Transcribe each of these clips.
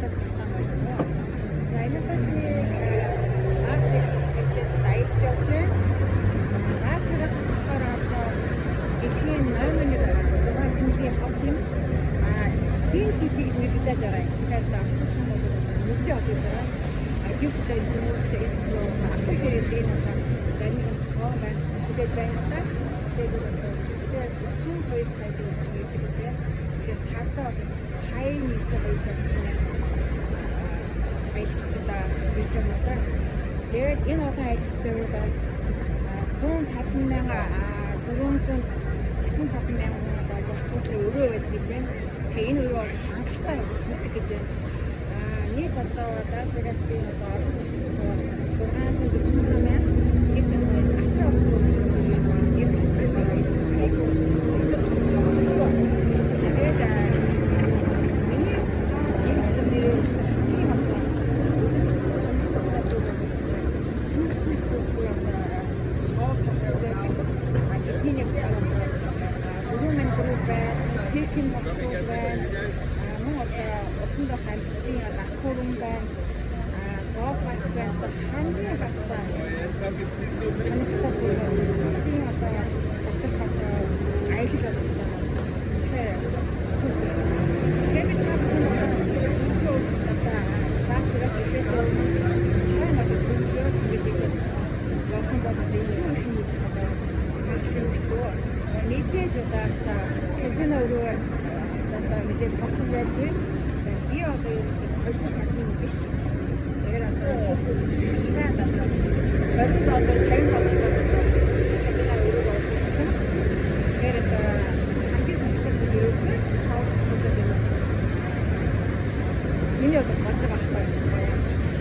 Вегасыг тавтан байна. За, энэ удаа би Лас Вегас хот гэрчээд одоо аялж явж байна. За, Лас Вегас хот болохоор одоо дэлхийн номер 1 6 цэнгэлийн хот юм. А Sin City гэж нэрлэгдээд байгаа юм. Тэгэхээр одоо орчуулах юм бол одоо нүглийн хот гэж байгаа. А гэвч одоо энэ хүмүүс энэ хот руу асар хэрэг энэ одоо зарим нэг тоон байна. Хүлээд байна одоо. Жишээлбэл, одоо чигтээ 42 сая зөрчин гэдэг гэж байна. Тэгэхээр сардаа одоо сая 102 орчим аялагчдад ирж байгаа юм да. Тэгээд энэ олон аялагч зориулаад 150 мянга 445 мянган одоо зочид буудлын өрөө байдаг гэж байна. Тэгээ энэ өрөө бол хангалттай хүрдэг гэж байна. Нийт одоо Лас Вегасын одоо оролцогчдод 645 мянга, гэвч одоо асар олон зөрчин ирж зочдтой байгаа. Айгүй өсөд том байгаа байхгүй юу? За, тэгээд миний тухайн энэ хотод нэрээд хамгийн одоо үзэх сонирхох дуртай зүйл бол супер супер одоо шоу тоглолтууд байдаг. А тэдний нэг одоо Blue Man Group байна, циркийн тоглолтууд байна. А мөн одоо усан дох амьтдын одоо аквариум байна. А зоопарк байна. За, хамгийн бас сонирхолтой зүйл бол зочдын одоо доторх одоо аялал явуулсан. Тэгэхээр супер. Тэгэхээр би та бүхэн одоо зөвлөгөө өгөх, одоо Лас Вегас ирэхээс өмнө сайн одоо төлөвлөгөөд ингэж игээд явах юм бол одоо илүү их юм үзэх одоо магадлал өндөртэй. За, мэдээж одоо бас казино өрөө одоо мэдээж тоглох байдгүй. За, би одоо ер нь хоёр дахь тавны юм биш. Тэгэхээр одоо супер ашиграад одоо 20 доллар, 50 доллар одоо казино өрөөг ордог гэсэн. Тэгэхээр одоо хамгийн сонирхолтой зүйл ерөөсөө шоу тоглох юм. Миний хувьд бодож байгаа байхгүй.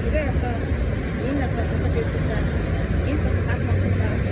Тэгэхээр одоо энэ одоо хотод ирж одоо энэ сайхан гал модуудаараас